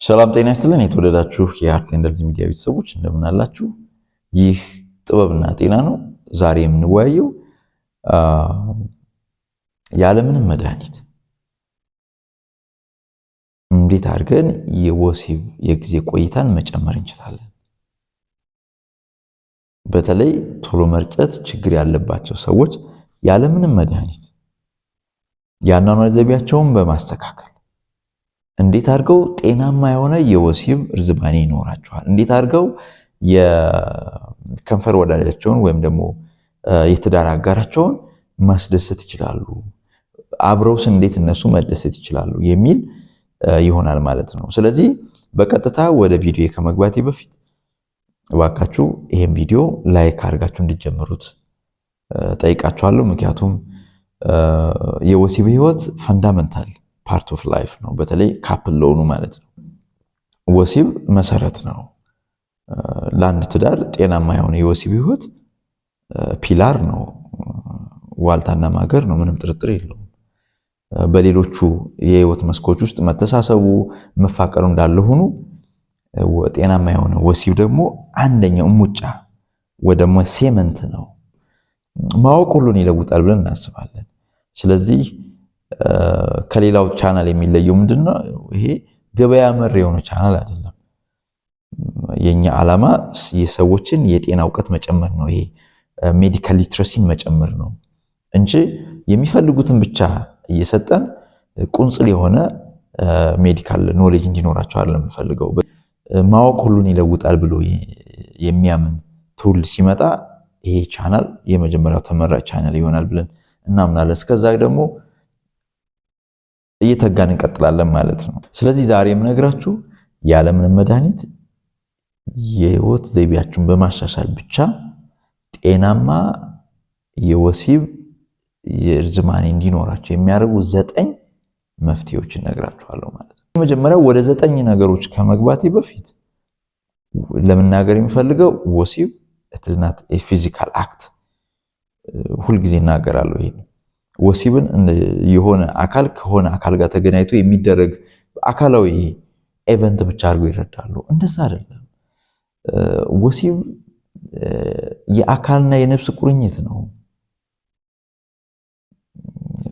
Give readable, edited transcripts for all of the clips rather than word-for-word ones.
ሰላም ጤና ይስጥልን። የተወደዳችሁ የ Art and Health ሚዲያ ቤተሰቦች እንደምን አላችሁ? ይህ ጥበብና ጤና ነው። ዛሬ የምንወያየው ያለምንም መድኃኒት እንዴት አድርገን የወሲብ የጊዜ ቆይታን መጨመር እንችላለን። በተለይ ቶሎ መርጨት ችግር ያለባቸው ሰዎች ያለምንም መድኃኒት የአኗኗር ዘይቤያቸውን በማስተካከል እንዴት አድርገው ጤናማ የሆነ የወሲብ እርዝማኔ ይኖራቸዋል፣ እንዴት አድርገው የከንፈር ወዳጃቸውን ወይም ደግሞ የትዳር አጋራቸውን ማስደሰት ይችላሉ፣ አብረውስ እንዴት እነሱ መደሰት ይችላሉ የሚል ይሆናል ማለት ነው። ስለዚህ በቀጥታ ወደ ቪዲዮ ከመግባቴ በፊት እባካችሁ ይሄን ቪዲዮ like አድርጋችሁ እንድትጀምሩት ጠይቃችኋለሁ። ምክንያቱም የወሲብ ህይወት fundamental part of life ነው፣ በተለይ couple ለሆኑ ማለት ነው። ወሲብ መሰረት ነው ለአንድ ትዳር። ጤናማ የሆነ የወሲብ ህይወት pillar ነው፣ ዋልታና ማገር ነው፣ ምንም ጥርጥር የለውም። በሌሎቹ የህይወት መስኮች ውስጥ መተሳሰቡ መፋቀሩ እንዳለ ሆኖ ጤናማ የሆነ ወሲብ ደግሞ አንደኛው ሙጫ ወይ ደግሞ cement ነው። ማወቅ ሁሉን ይለውጣል ብለን እናስባለን። ስለዚህ ከሌላው ቻናል የሚለየው ምንድነው? ይሄ ገበያ መር የሆነ ቻናል አይደለም። የኛ ዓላማ የሰዎችን የጤና እውቀት መጨመር ነው። ይሄ medical literacy ን መጨመር ነው እንጂ የሚፈልጉትን ብቻ እየሰጠን ቁንጽል የሆነ medical knowledge እንዲኖራቸው አይደለም የምንፈልገው። ማወቅ ሁሉን ይለውጣል ብሎ የሚያምን ትውልድ ሲመጣ ይሄ ቻናል የመጀመሪያው ተመራጭ ቻናል ይሆናል ብለን እናምናለን። እስከዛ ደግሞ እየተጋን እንቀጥላለን ማለት ነው። ስለዚህ ዛሬ የምነግራችሁ ያለምንም መድኃኒት የህይወት ዘይቤያችሁን በማሻሻል ብቻ ጤናማ የወሲብ የእርዝማኔ እንዲኖራቸው የሚያደርጉ 9 መፍትሄዎችን እነግራችኋለሁ ማለት ነው። መጀመሪያው ወደ 9 ነገሮች ከመግባቴ በፊት ለመናገር የምፈልገው ወሲብ it's not a physical act። ሁልጊዜ እናገራለሁ ይሄ ወሲብን የሆነ አካል ከሆነ አካል ጋር ተገናኝቶ የሚደረግ አካላዊ event ብቻ አድርገው ይረዳሉ። እንደዛ አይደለም። ወሲብ የአካልና የነፍስ ቁርኝት ነው።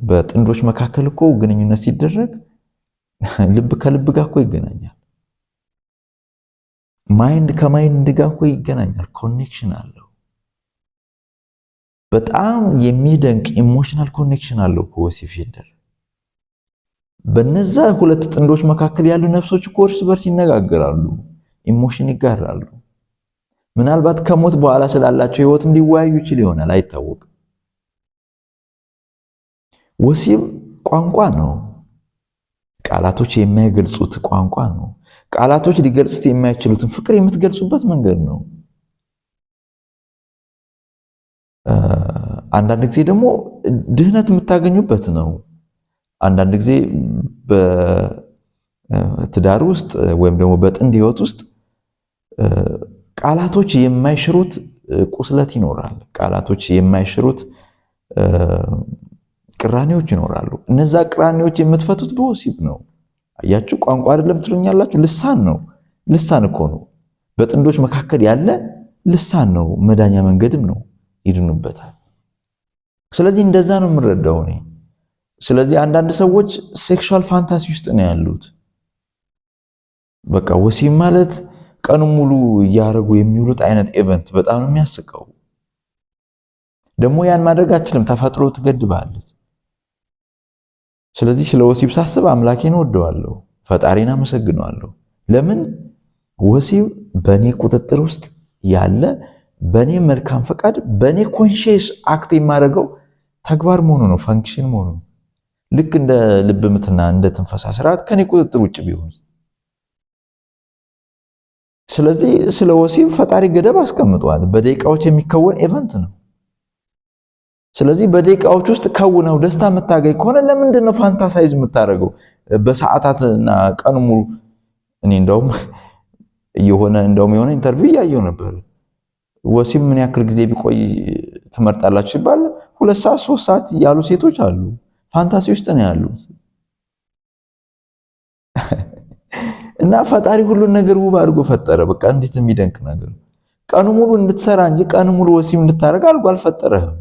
በጥንዶች መካከል እኮ ግንኙነት ሲደረግ ልብ ከልብ ጋር እኮ ይገናኛል። Mind ከ mind ጋር እኮ ይገናኛል። Connection አለው። በጣም የሚደንቅ emotional connection አለው እኮ ወሲብ ሲደረግ። በነዛ ሁለት ጥንዶች መካከል ያሉ ነፍሶች እኮ እርስ በርስ ይነጋገራሉ፣ emotion ይጋራሉ። ምናልባት ከሞት በኋላ ስላላቸው ህይወትም ሊወያዩ ይችል ይሆናል፣ አይታወቅም። ወሲብ ቋንቋ ነው። ቃላቶች የማይገልጹት ቋንቋ ነው። ቃላቶች ሊገልጹት የማይችሉትን ፍቅር የምትገልጹበት መንገድ ነው። አንዳንድ ጊዜ ደግሞ ድህነት የምታገኙበት ነው። አንዳንድ ጊዜ በትዳር ውስጥ ወይም ደግሞ በጥንድ ህይወት ውስጥ ቃላቶች የማይሽሩት ቁስለት ይኖራል። ቃላቶች የማይሽሩት ቅራኔዎች ይኖራሉ። እነዛ ቅራኔዎች የምትፈቱት በወሲብ ነው። አያችሁ፣ ቋንቋ አይደለም ትሉኛላችሁ፣ ልሳን ነው። ልሳን እኮ ነው። በጥንዶች መካከል ያለ ልሳን ነው። መዳኛ መንገድም ነው። ይድኑበታል። ስለዚህ እንደዛ ነው የምረዳው እኔ። ስለዚህ አንዳንድ ሰዎች sexual fantasy ውስጥ ነው ያሉት። በቃ ወሲብ ማለት ቀኑ ሙሉ እያደረጉ የሚውሉት አይነት event በጣም ነው የሚያስቀው። ደግሞ ያን ማድረግ አችልም፣ ተፈጥሮ ትገድባለች። ስለዚህ ስለ ወሲብ ሳስብ አምላኬን እወደዋለሁ፣ ፈጣሪን አመሰግነዋለሁ። ለምን ወሲብ በእኔ ቁጥጥር ውስጥ ያለ፣ በእኔ መልካም ፈቃድ፣ በእኔ conscious act የማደርገው ተግባር መሆኑ ነው፣ function መሆኑ ነው። ልክ እንደ ልብ ምትና እንደ ትንፈሳ ስርዓት ከኔ ቁጥጥር ውጭ ቢሆን። ስለዚህ ስለ ወሲብ ፈጣሪ ገደብ አስቀምጧል። በደቂቃዎች የሚከወን event ነው። ስለዚህ በደቂቃዎች ውስጥ ከውነው ደስታ የምታገኝ ከሆነ ለምንድን ነው fantasize የምታደርገው በሰዓታትና ቀኑ ሙሉ? እኔ እንደውም የሆነ interview እያየሁ ነበር። ወሲብ ምን ያክል ጊዜ ቢቆይ ትመርጣላችሁ ሲባል 2 ሰዓት፣ 3 ሰዓት ያሉ ሴቶች አሉ። Fantasy ውስጥ ነው ያሉት። እና ፈጣሪ ሁሉን ነገር ውብ አድርጎ ፈጠረ። በቃ እንዴት የሚደንቅ ነገር! ቀኑ ሙሉ እንድትሰራ እንጂ ቀኑ ሙሉ ወሲብ እንድታደርግ አድርጎ አልፈጠረህም።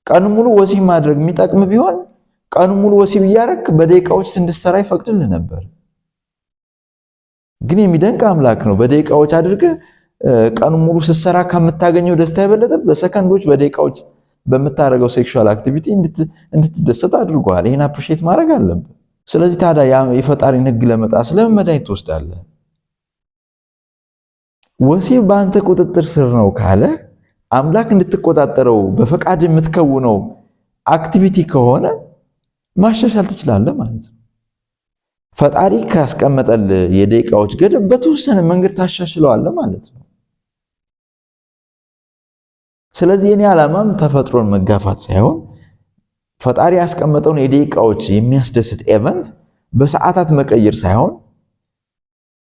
ቀኑ ሙሉ ወሲብ ማድረግ የሚጠቅም ቢሆን ቀኑ ሙሉ ወሲብ እያደረግክ በደቂቃዎች እንድትሰራ ይፈቅድልህ ነበር። ግን የሚደንቅ አምላክ ነው። በደቂቃዎች አድርገህ ቀኑ ሙሉ ስትሰራ ከምታገኘው ደስታ የበለጠ በሰከንዶች፣ በደቂቃዎች በምታደርገው sexual activity እንድትደሰት አድርጓል። ይህን appreciate ማድረግ አለብህ። ስለዚህ ታዲያ የፈጣሪን ሕግ ለመጣስ ለምን መድኃኒት ትወስዳለህ? ወሲብ በአንተ ቁጥጥር ስር ነው ካለ፣ አምላክ እንድትቆጣጠረው በፈቃድ የምትከውነው activity ከሆነ ማሻሻል ትችላለህ ማለት ነው። ፈጣሪ ካስቀመጠልህ የደቂቃዎች ገደብ በተወሰነ መንገድ ታሻሽለዋለህ ማለት ነው። ስለዚህ የኔ ዓላማም ተፈጥሮን መጋፋት ሳይሆን ፈጣሪ ያስቀመጠውን የደቂቃዎች የሚያስደስት event በሰዓታት መቀየር ሳይሆን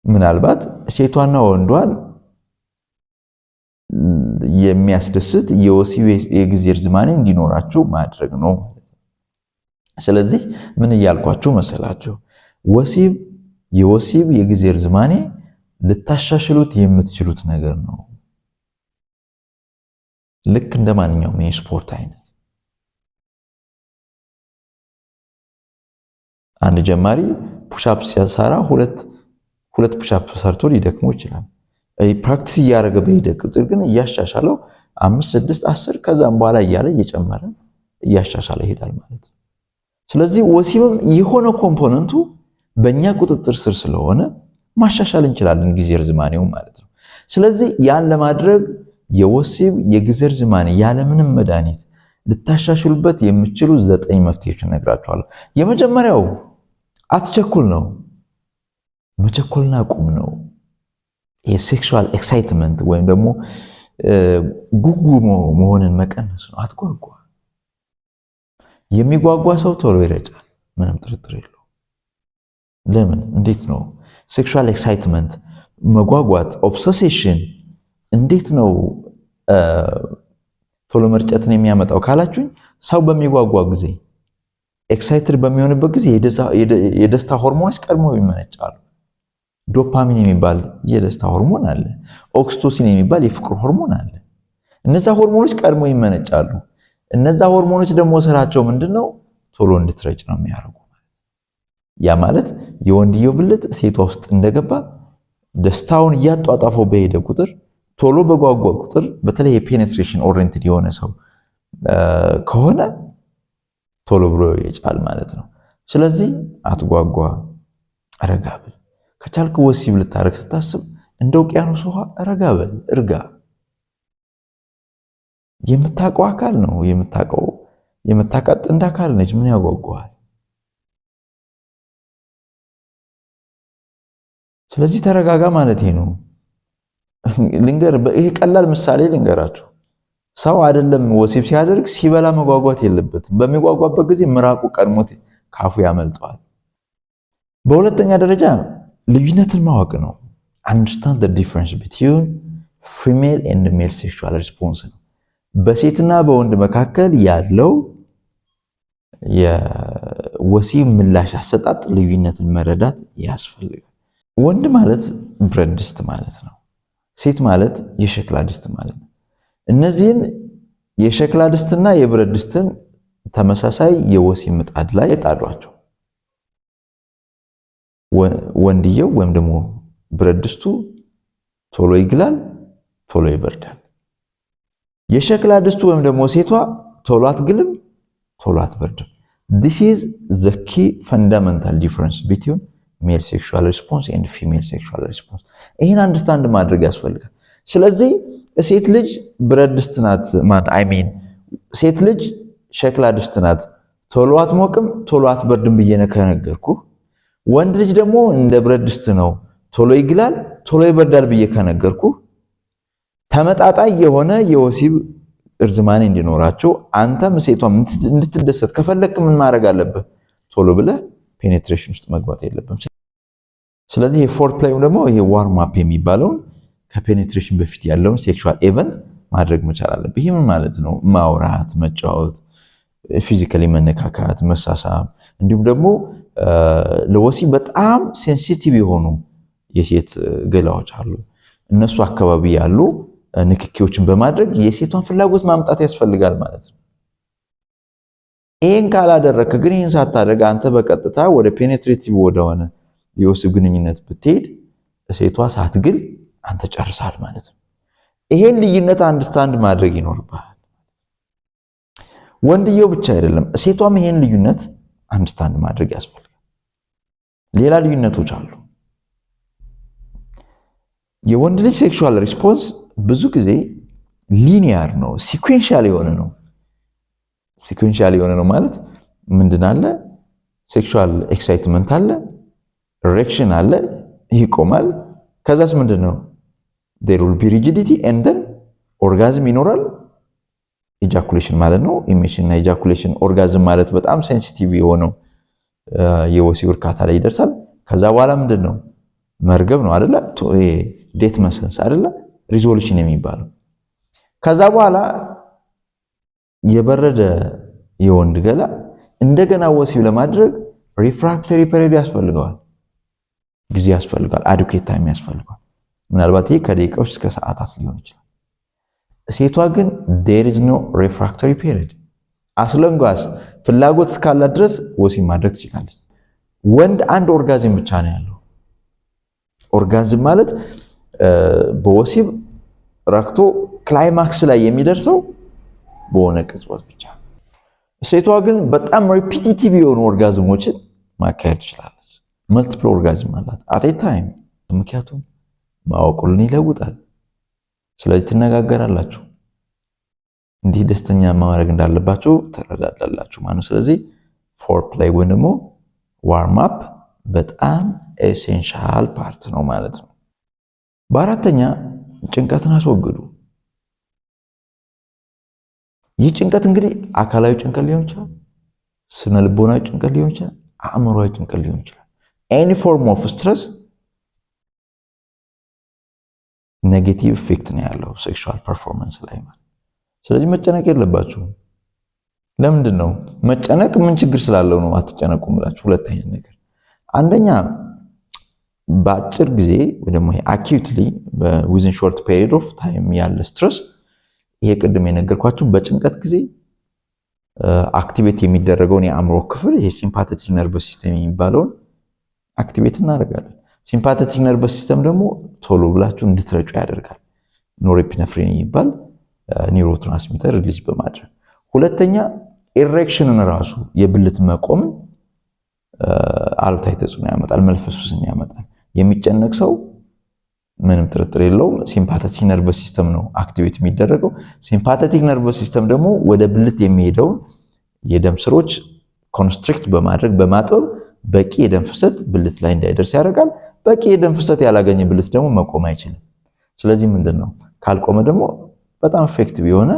ምናልባት ሴቷና ወንዷን የሚያስደስት የወሲብ የጊዜ ርዝማኔ እንዲኖራችሁ ማድረግ ነው። ስለዚህ ምን እያልኳችሁ መሰላችሁ? የወሲብ የጊዜ ርዝማኔ ልታሻሽሉት የምትችሉት ነገር ነው። ልክ እንደ ማንኛውም የስፖርት አይነት አንድ ጀማሪ push-up ሲሰራ ሁለት ሁለት push-up ሰርቶ ሊደክመው ይችላል። Practice እያደረገ በሄደ ቁጥር ግን እያሻሻለው አምስት፣ ስድስት፣ 10 ከዛም በኋላ እያለ እየጨመረ እያሻሻለ ይሄዳል ማለት ነው። ስለዚህ ወሲብም የሆነ component ኡ በእኛ ቁጥጥር ስር ስለሆነ ማሻሻል እንችላለን፣ ጊዜ ርዝማኔው ማለት ነው። ስለዚህ ያን ለማድረግ የወሲብ የጊዜ ርዝማኔ ያለምንም መድኃኒት ልታሻሽሉበት የምትችሉ ዘጠኝ መፍትሄዎችን እነግራችኋለሁ። የመጀመሪያው አትቸኩል ነው። መቸኮልን አቁም ነው። የ sexual excitement ወይም ደግሞ ጉጉ መሆንን መቀነስ ነው። አትጓጓ። የሚጓጓ ሰው ቶሎ ይረጫል፣ ምንም ጥርጥር የለውም። ለምን? እንዴት ነው sexual excitement መጓጓት፣ obsession እንዴት ነው ቶሎ መርጨትን የሚያመጣው ካላችሁኝ፣ ሰው በሚጓጓ ጊዜ፣ excited በሚሆንበት ጊዜ የደስታ ሆርሞኖች ቀድሞ ይመነጫሉ። ዶፓሚን የሚባል የደስታ ሆርሞን አለ። Oxytocin የሚባል የፍቅር ሆርሞን አለ። እነዛ ሆርሞኖች ቀድሞ ይመነጫሉ። እነዛ ሆርሞኖች ደግሞ ስራቸው ምንድን ነው? ቶሎ እንድትረጭ ነው የሚያደርጉ። ያ ማለት የወንድየው ብልት ሴቷ ውስጥ እንደገባ ደስታውን እያጧጧፈው በሄደ ቁጥር፣ ቶሎ በጓጓ ቁጥር፣ በተለይ የ penetration oriented የሆነ ሰው ከሆነ ቶሎ ብሎ ይረጫል ማለት ነው። ስለዚህ አትጓጓ፣ ረጋ በል። ከቻልክ ወሲብ ልታደርግ ስታስብ እንደ ውቅያኖስ ውሃ ረጋ በል፣ እርጋ። የምታውቀው አካል ነው፣ የምታውቀው የምታውቃት ጥንድ አካል ነች። ምን ያጓጓል? ስለዚህ ተረጋጋ ማለት ነው። ልንገር፣ ይሄ ቀላል ምሳሌ ልንገራችሁ። ሰው አይደለም ወሲብ ሲያደርግ ሲበላ መጓጓት የለበትም። በሚጓጓበት ጊዜ ምራቁ ቀድሞት ካፉ ያመልጠዋል። በሁለተኛ ደረጃ ልዩነትን ማወቅ ነው። Understand the difference between female and male sexual response ነው። በሴትና በወንድ መካከል ያለው የወሲብ ምላሽ አሰጣጥ ልዩነትን መረዳት ያስፈልጋል። ወንድ ማለት ብረት ድስት ማለት ነው። ሴት ማለት የሸክላ ድስት ማለት ነው። እነዚህን የሸክላ ድስትና የብረት ድስትን ተመሳሳይ የወሲብ ምጣድ ላይ ጣዷቸው። ወንድየው ወይም ደግሞ ብረት ድስቱ ቶሎ ይግላል፣ ቶሎ ይበርዳል። የሸክላ ድስቱ ወይም ደግሞ ሴቷ ቶሎ አትግልም፣ ቶሎ አትበርድም። This is the key fundamental difference between male sexual response and female sexual response። ይህን understand ማድረግ ያስፈልጋል። ስለዚህ ሴት ልጅ ብረት ድስት ናት፣ I mean ሴት ልጅ ሸክላ ድስት ናት፣ ቶሎ አትሞቅም፣ ቶሎ አትበርድም ብዬ ከነገርኩ፣ ወንድ ልጅ ደግሞ እንደ ብረት ድስት ነው፣ ቶሎ ይግላል፣ ቶሎ ይበርዳል ብዬ ከነገርኩ፣ ተመጣጣኝ የሆነ የወሲብ እርዝማኔ እንዲኖራቸው አንተም ሴቷም እንድትደሰት ከፈለክ ምን ማድረግ አለብህ? ቶሎ ብለህ penetration ውስጥ መግባት የለብህም። ስለዚህ የ foreplay ደግሞ ይሄ warm up የሚባለውን ከ penetration በፊት ያለውን sexual event ማድረግ መቻል አለብህ። ይህ ምን ማለት ነው? ማውራት፣ መጫወት፣ physically መነካካት፣ መሳሳም እንዲሁም ደግሞ ለወሲብ በጣም sensitive የሆኑ የሴት ገላዎች አሉ። እነሱ አካባቢ ያሉ ንክኪዎችን በማድረግ የሴቷን ፍላጎት ማምጣት ያስፈልጋል ማለት ነው። ይህን ካላደረግክ ግን፣ ይህን ሳታደርግ አንተ በቀጥታ ወደ penetrative ወደሆነ የወሲብ ግንኙነት ብትሄድ ሴቷ ሳትግል አንተ ጨርሰሃል ማለት ነው። ይሄን ልዩነት understand ማድረግ ይኖርብሃል። ወንድየው ብቻ አይደለም፣ ሴቷም ይሄን ልዩነት understand ማድረግ ያስፈልጋል። ሌላ ልዩነቶች አሉ። የወንድ ልጅ sexual response ብዙ ጊዜ linear ነው፣ sequential የሆነ ነው። Sequential የሆነ ነው ማለት ምንድን አለ? Sexual excitement አለ፣ erection አለ፣ ይቆማል። ከዛስ ምንድን ነው? There will be rigidity and then orgasm ይኖራል። Ejaculation ማለት ነው። Emission እና ejaculation፣ orgasm ማለት በጣም sensitive የሆነው የወሲብ እርካታ ላይ ይደርሳል። ከዛ በኋላ ምንድን ነው? መርገብ ነው አይደለ? Detumescence አይደለ? Resolution የሚባለው። ከዛ በኋላ የበረደ የወንድ ገላ እንደገና ወሲብ ለማድረግ refractory period ያስፈልገዋል፣ ጊዜ ያስፈልገዋል፣ adequate time ያስፈልገዋል። ምናልባት ይህ ከደቂቃዎች እስከ ሰዓታት ሊሆን ይችላል። ሴቷ ግን there is no refractory period። As long as ፍላጎት እስካላት ድረስ ወሲብ ማድረግ ትችላለች። ወንድ አንድ orgasm ብቻ ነው ያለው። Orgasm ማለት በወሲብ ረክቶ climax ላይ የሚደርሰው በሆነ ቅጽበት ብቻ። ሴቷ ግን በጣም repetitive የሆኑ orgasm ኦችን ማካሄድ ትችላለች። Multiple orgasm አላት at a time። ምክንያቱም ማወቁልን ይለውጣል። ስለዚህ ትነጋገራላችሁ፣ እንዲህ ደስተኛ ማድረግ እንዳለባችሁ ትረዳዳላችሁ ማለት ነው። ስለዚህ foreplay ወይም ደግሞ warm up በጣም essential part ነው ማለት ነው። በአራተኛ ጭንቀትን አስወግዱ። ይህ ጭንቀት እንግዲህ አካላዊ ጭንቀት ሊሆን ይችላል፣ ስነ ልቦናዊ ጭንቀት ሊሆን ይችላል፣ አእምሯዊ ጭንቀት ሊሆን ይችላል። Any form of stress negative effect ነው ያለው sexual performance ላይ ማለት። ስለዚህ መጨነቅ የለባችሁም። ለምንድን ነው መጨነቅ? ምን ችግር ስላለው ነው አትጨነቁም ብላችሁ? ሁለት አይነት ነገር። አንደኛ በአጭር ጊዜ ወይ ደግሞ acutely within short period of time ያለ stress፣ ይሄ ቅድም የነገርኳችሁ በጭንቀት ጊዜ activate የሚደረገውን የአእምሮ ክፍል፣ ይሄ sympathetic nervous system የሚባለውን activate እናደርጋለን። Sympathetic nervous system ደግሞ ቶሎ ብላችሁ እንድትረጩ ያደርጋል። Norepinephrine የሚባል neurotransmitter release በማድረግ። ሁለተኛ erection ን ራሱ የብልት መቆምን አሉታዊ ተጽዕኖ ያመጣል፣ መልፈስፈስን ያመጣል። የሚጨነቅ ሰው ምንም ጥርጥር የለውም sympathetic nervous system ነው activate የሚደረገው። Sympathetic nervous system ደግሞ ወደ ብልት የሚሄደውን የደም ስሮች constrict በማድረግ፣ በማጥበብ በቂ የደም ፍሰት ብልት ላይ እንዳይደርስ ያደርጋል። በቂ የደም ፍሰት ያላገኘ ብልት ደግሞ መቆም አይችልም። ስለዚህ ምንድን ነው፣ ካልቆመ ደግሞ በጣም effective የሆነ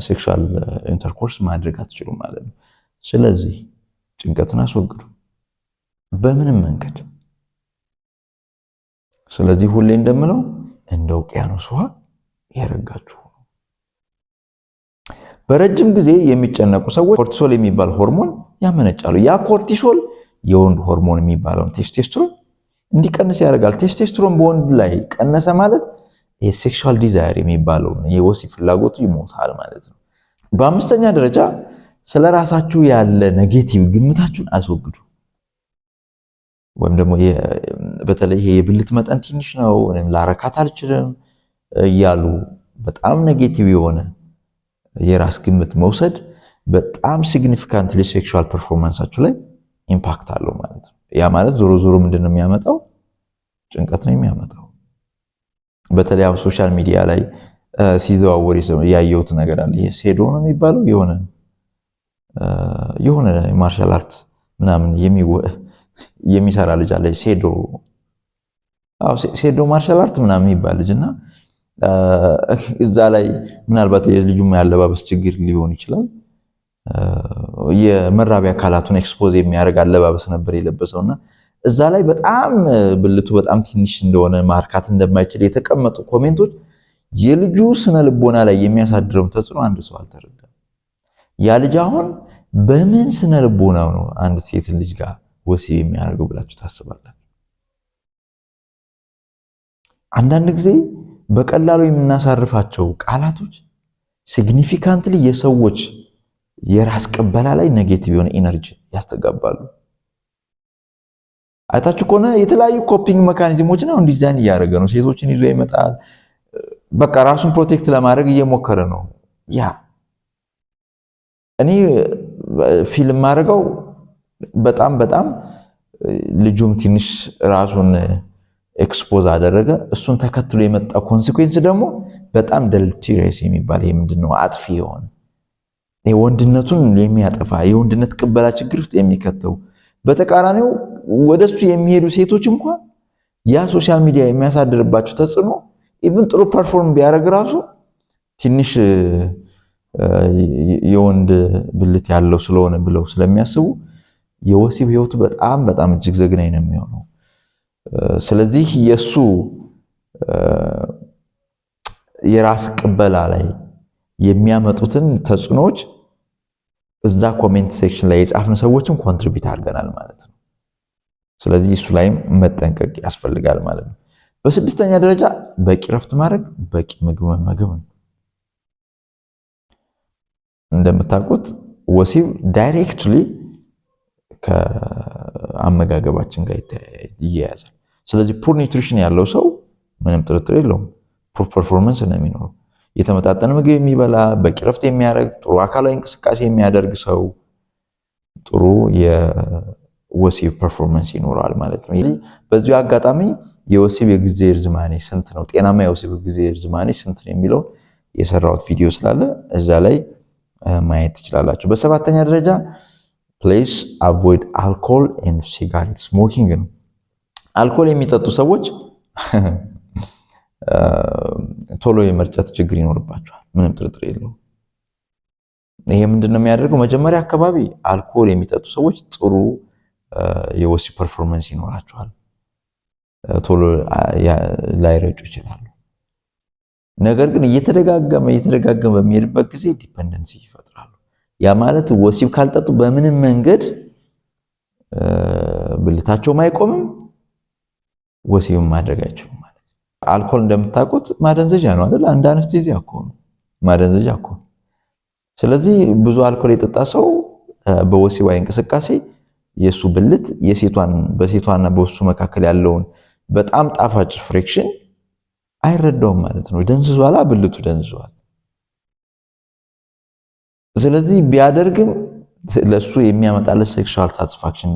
sexual intercourse ማድረግ አትችሉም ማለት ነው። ስለዚህ ጭንቀትን አስወግዱ በምንም መንገድ። ስለዚህ ሁሌ እንደምለው እንደ ውቅያኖስ ውሃ የረጋችሁ። በረጅም ጊዜ የሚጨነቁ ሰዎች cortisol የሚባል ሆርሞን ያመነጫሉ። ያ cortisol የወንድ ሆርሞን የሚባለውን ቴስቴስትሮን እንዲቀንስ ያደርጋል። ቴስቴስትሮን በወንድ ላይ ቀነሰ ማለት የ sexual desire የሚባለውን የወሲብ ፍላጎቱ ይሞታል ማለት ነው። በአምስተኛ ደረጃ ስለ ራሳችሁ ያለ negative ግምታችሁን አስወግዱ። ወይም ደግሞ በተለይ ይሄ የብልት መጠን ትንሽ ነው፣ ወይም ላረካት አልችልም እያሉ በጣም negative የሆነ የራስ ግምት መውሰድ በጣም significantly sexual performance ኣችሁ ላይ impact አለው ማለት ነው። ያ ማለት ዞሮ ዞሮ ምንድን ነው የሚያመጣው? ጭንቀት ነው የሚያመጣው። በተለይ አሁን social media ላይ ሲዘዋወር ያየሁት ነገር አለ። ይሄ ሴዶ ነው የሚባለው፣ የሆነ martial art ምናምን የሚሰራ ልጅ አለ። ሴዶ፣ አዎ፣ ሴዶ martial art ምናምን የሚባል ልጅ እና እዛ ላይ ምናልባት የልጁም ያለባበስ ችግር ሊሆን ይችላል። የመራቢያ አካላቱን expose የሚያደርግ አለባበስ ነበር የለበሰውና እዛ ላይ በጣም ብልቱ በጣም ትንሽ እንደሆነ፣ ማርካት እንደማይችል የተቀመጡ comment ኦች የልጁ ስነ ልቦና ላይ የሚያሳድረውን ተጽዕኖ አንድ ሰው አልተረዳም። ያ ልጅ አሁን በምን ስነ ልቦናው ነው አንድ ሴት ልጅ ጋር ወሲብ የሚያደርገው ብላችሁ ታስባላችሁ? አንዳንድ ጊዜ በቀላሉ የምናሳርፋቸው ቃላቶች significantly የሰዎች የራስ ቅበላ ላይ negative የሆነ energy ያስተጋባሉ። አይታችሁ ከሆነ የተለያዩ coping mechanism ኦችን አሁን ዲዛይን እያደረገ ነው። ሴቶችን ይዞ ይመጣል። በቃ ራሱን protect ለማድረግ እየሞከረ ነው። Yeah፣ እኔ feel የማደርገው በጣም በጣም ልጁም ትንሽ ራሱን expose አደረገ። እሱን ተከትሎ የመጣ consequence ደግሞ በጣም deleterious የሚባል፣ ይሄ ምንድን ነው፣ አጥፊ የሆነ፣ ወንድነቱን የሚያጠፋ፣ የወንድነት ቅበላ ችግር ውስጥ የሚከተው፣ በተቃራኒው ወደሱ የሚሄዱ ሴቶች እንኳን ያ social media የሚያሳድርባቸው ተጽዕኖ even ጥሩ perform ቢያደርግ ራሱ ትንሽ የወንድ ብልት ያለው ስለሆነ ብለው ስለሚያስቡ የወሲብ ህይወቱ በጣም በጣም እጅግ ዘግናኝ ነው የሚሆነው። ስለዚህ የእሱ የራስ ቅበላ ላይ የሚያመጡትን ተጽዕኖዎች እዛ comment section ላይ የጻፍን ሰዎችም contribute አድርገናል ማለት ነው። ስለዚህ እሱ ላይም መጠንቀቅ ያስፈልጋል ማለት ነው። በስድስተኛ ደረጃ በቂ ረፍት ማድረግ፣ በቂ ምግብ መመገብ ነው። እንደምታውቁት ወሲብ directly ከአመጋገባችን ጋር ይያያዛል። ስለዚህ poor nutrition ያለው ሰው ምንም ጥርጥር የለውም poor performance ነው የሚኖረው። የተመጣጠነ ምግብ የሚበላ፣ በቂ ረፍት የሚያደርግ፣ ጥሩ አካላዊ እንቅስቃሴ የሚያደርግ ሰው ጥሩ የወሲብ performance ይኖረዋል ማለት ነው። በዚሁ አጋጣሚ የወሲብ የጊዜ እርዝማኔ ስንት ነው፣ ጤናማ የወሲብ ጊዜ እርዝማኔ ስንት ነው የሚለውን የሰራሁት ቪዲዮ ስላለ እዛ ላይ ማየት ትችላላችሁ። በሰባተኛ ደረጃ please avoid alcohol and cigarette smoking ነው። አልኮል የሚጠጡ ሰዎች ቶሎ የመርጨት ችግር ይኖርባቸዋል። ምንም ጥርጥር የለውም። ይሄ ምንድን ነው የሚያደርገው? መጀመሪያ አካባቢ አልኮል የሚጠጡ ሰዎች ጥሩ የወሲብ performance ይኖራቸዋል። ቶሎ ላይረጩ ይችላሉ። ነገር ግን እየተደጋገመ እየተደጋገመ በሚሄድበት ጊዜ dependency ይፈጥራሉ። ያ ማለት ወሲብ ካልጠጡ በምንም መንገድ ብልታቸውም አይቆምም፣ ወሲብም ማድረግ አይችሉም ማለት ነው። አልኮል እንደምታውቁት ማደንዘዣ ነው አይደል? አንድ anesthesia እኮ ነው፣ ማደንዘዣ እኮ ነው። ስለዚህ ብዙ አልኮል የጠጣ ሰው በወሲባዊ እንቅስቃሴ የእሱ ብልት የሴቷን በሴቷና በእሱ መካከል ያለውን በጣም ጣፋጭ friction አይረዳውም ማለት ነው። ደንዝዟላ፣ ብልቱ ደንዝዟል። ስለዚህ ቢያደርግም ለሱ የሚያመጣለት sexual satisfaction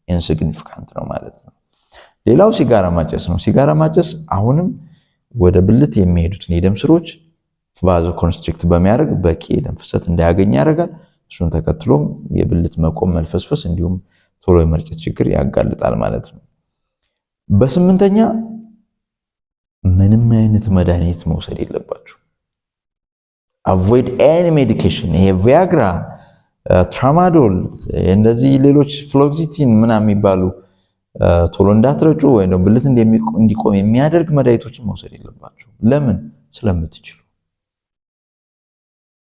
insignificant ነው ማለት ነው። ሌላው ሲጋራ ማጨስ ነው። ሲጋራ ማጨስ አሁንም ወደ ብልት የሚሄዱትን የደም ስሮች vasoconstrict በሚያደርግ በቂ የደም ፍሰት እንዳያገኝ ያደርጋል። እሱን ተከትሎም የብልት መቆም፣ መልፈስፈስ እንዲሁም ቶሎ የመርጨት ችግር ያጋልጣል ማለት ነው። በስምንተኛ ምንም አይነት መድኃኒት መውሰድ የለባችሁ። Avoid any medication። ይሄ Viagra፣ tramadol፣ እንደዚህ ሌሎች fluoxetine ምናምን የሚባሉ ቶሎ እንዳትረጩ ወይም ብልት እንዲቆም የሚያደርግ መድኃኒቶችን መውሰድ የለባችሁ። ለምን? ስለምትችሉ።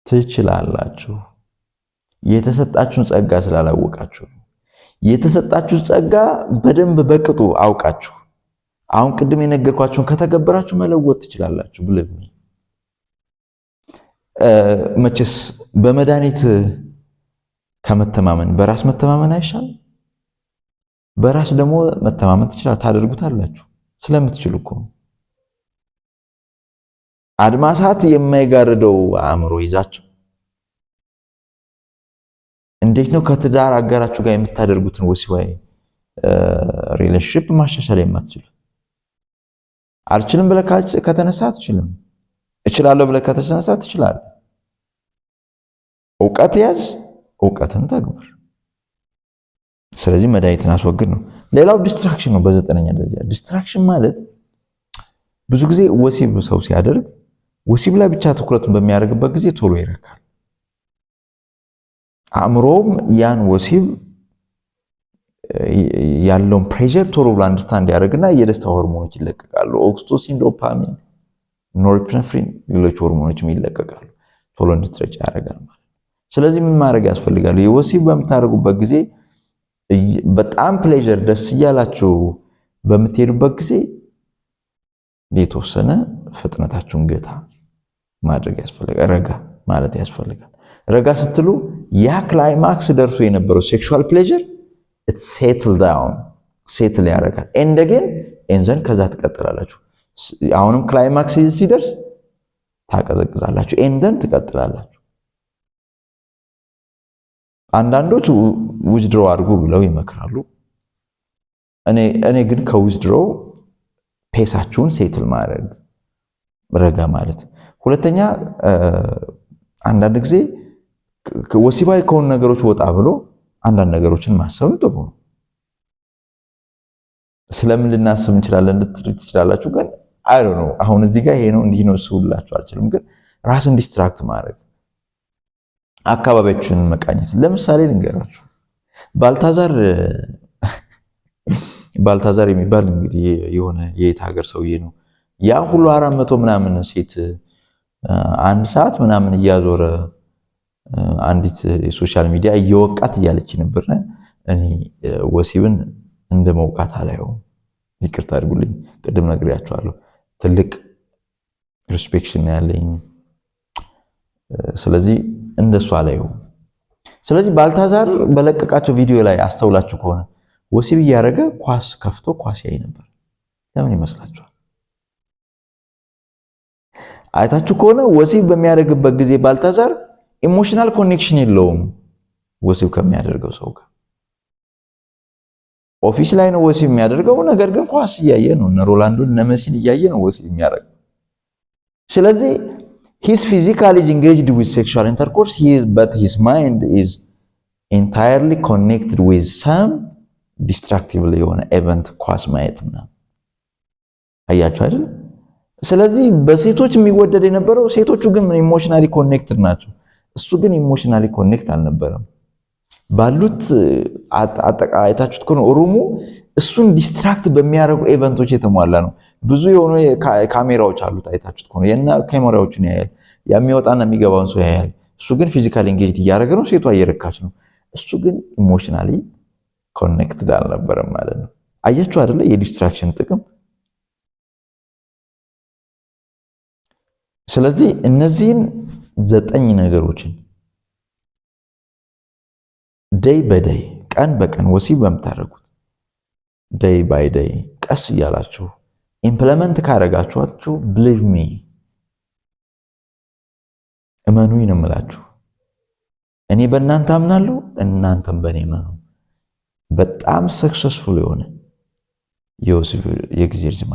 ትችላላችሁ። የተሰጣችሁን ጸጋ ስላላወቃችሁ ነው። የተሰጣችሁ ጸጋ በደንብ በቅጡ አውቃችሁ አሁን ቅድም የነገርኳችሁን ከተገበራችሁ መለወጥ ትችላላችሁ። Believe me፣ መቼስ በመድኃኒት ከመተማመን በራስ መተማመን አይሻልም? በራስ ደግሞ መተማመን ትችላል፣ ታደርጉታላችሁ ስለምትችሉ እኮ። አድማሳት የማይጋርደው አእምሮ ይዛችሁ እንዴት ነው ከትዳር አጋራችሁ ጋር የምታደርጉትን ወሲባዊ relationship ማሻሻል የማትችሉት? አልችልም ብለህ ከተነሳ አትችልም። እችላለሁ ብለህ ከተነሳ ትችላለህ። እውቀት ያዝ፣ እውቀትን ተግብር። ስለዚህ መድኃኒትን አስወግድ ነው። ሌላው distraction ነው። በዘጠነኛ ደረጃ distraction ማለት ብዙ ጊዜ ወሲብ ሰው ሲያደርግ ወሲብ ላይ ብቻ ትኩረቱን በሚያደርግበት ጊዜ ቶሎ ይረካል። አእምሮውም ያን ወሲብ ያለውን pleasure ቶሎ ብሎ understand ያደርግና የደስታ ሆርሞኖች ይለቀቃሉ። Oxytocin፣ dopamine፣ norepinephrine፣ ሌሎች ሆርሞኖችም ይለቀቃሉ። ቶሎ እንድትረጭ ያደርጋል ማለት ነው። ስለዚህ ምን ማድረግ ያስፈልጋል? የወሲብ በምታደርጉበት ጊዜ በጣም pleasure ደስ እያላችሁ በምትሄዱበት ጊዜ የተወሰነ ፍጥነታችሁን ገታ ማድረግ ያስፈልጋል። ረጋ ማለት ያስፈልጋል። ረጋ ስትሉ ያ climax ደርሶ የነበረው sexual pleasure settle down፣ settle ያደርጋል። እንደገና and then ከዛ ትቀጥላላችሁ። አሁንም climax ሲደርስ ታቀዘቅዛላችሁ፣ and then ትቀጥላላችሁ። አንዳንዶች withdraw አድርጉ ብለው ይመክራሉ። እኔ ግን ከ withdraw pace ኣችሁን settle ማድረግ፣ ረጋ ማለት። ሁለተኛ፣ አንዳንድ ጊዜ ወሲባዊ ከሆኑ ነገሮች ወጣ ብሎ አንዳንድ ነገሮችን ማሰብም ጥሩ ነው። ስለምን ልናስብ እንችላለን ልትሉ ትችላላችሁ። ግን I don't know፣ አሁን እዚህ ጋር ይሄ ነው እንዲህ ነው ስውላችሁ አልችልም። ግን ራስን distract ማድረግ፣ አካባቢያችንን መቃኘት። ለምሳሌ ልንገራችሁ፣ ባልታዛር የሚባል እንግዲህ የሆነ የየት ሀገር ሰውዬ ነው። ያ ሁሉ 400 ምናምን ሴት አንድ ሰዓት ምናምን እያዞረ አንዲት የ social media እየወቃት እያለች ነበር። እኔ ወሲብን እንደ መውቃት አላየውም። ይቅርታ አድርጉልኝ፣ ቅድም ነግሬያቸዋለሁ። ትልቅ respect ያለኝ፣ ስለዚህ እንደሱ አላየውም። ስለዚህ ባልታዛር በለቀቃቸው ቪዲዮ ላይ አስተውላችሁ ከሆነ ወሲብ እያደረገ ኳስ ከፍቶ ኳስ ያይ ነበር። ለምን ይመስላችኋል? አይታችሁ ከሆነ ወሲብ በሚያደርግበት ጊዜ ባልታዛር emotional connection የለውም ወሲብ ከሚያደርገው ሰው ጋር። Office ላይ ነው ወሲብ የሚያደርገው፣ ነገር ግን ኳስ እያየ ነው። እነ ሮናልዶን እነ መሲን እያየ ነው ወሲብ የሚያደርገው። ስለዚህ his physical is engaged with sexual intercourse, but his mind is entirely connected with some distractive የሆነ event፣ ኳስ ማየት ምናምን። አያችሁ አይደል? ስለዚህ በሴቶች የሚወደድ የነበረው፣ ሴቶቹ ግን emotionally connected ናቸው። እሱ ግን emotionally connect አልነበረም። ባሉት አይታችሁት ከሆነ room ኡ እሱን distract በሚያደርጉ event ኦች የተሞላ ነው። ብዙ የሆኑ ካሜራዎች አሉት። አይታችሁት ከሆነ የና ካሜራዎቹን ያያል፣ የሚወጣና የሚገባውን ሰው ያያል። እሱ ግን physically engage እያደረገ ነው፣ ሴቷ እየረካች ነው። እሱ ግን emotionally connected አልነበረም ማለት ነው። አያችሁ አይደለ የ distraction ጥቅም። ስለዚህ እነዚህን ዘጠኝ ነገሮችን day by day፣ ቀን በቀን ወሲብ በምታደርጉት day by day ቀስ እያላችሁ implement ካደረጋችኋቸው፣ believe me፣ እመኑኝ ነው የምላችሁ። እኔ በእናንተ አምናለሁ፣ እናንተም በእኔ እመኑ። በጣም successful የሆነ የወሲብ የጊዜ ርዝማኔ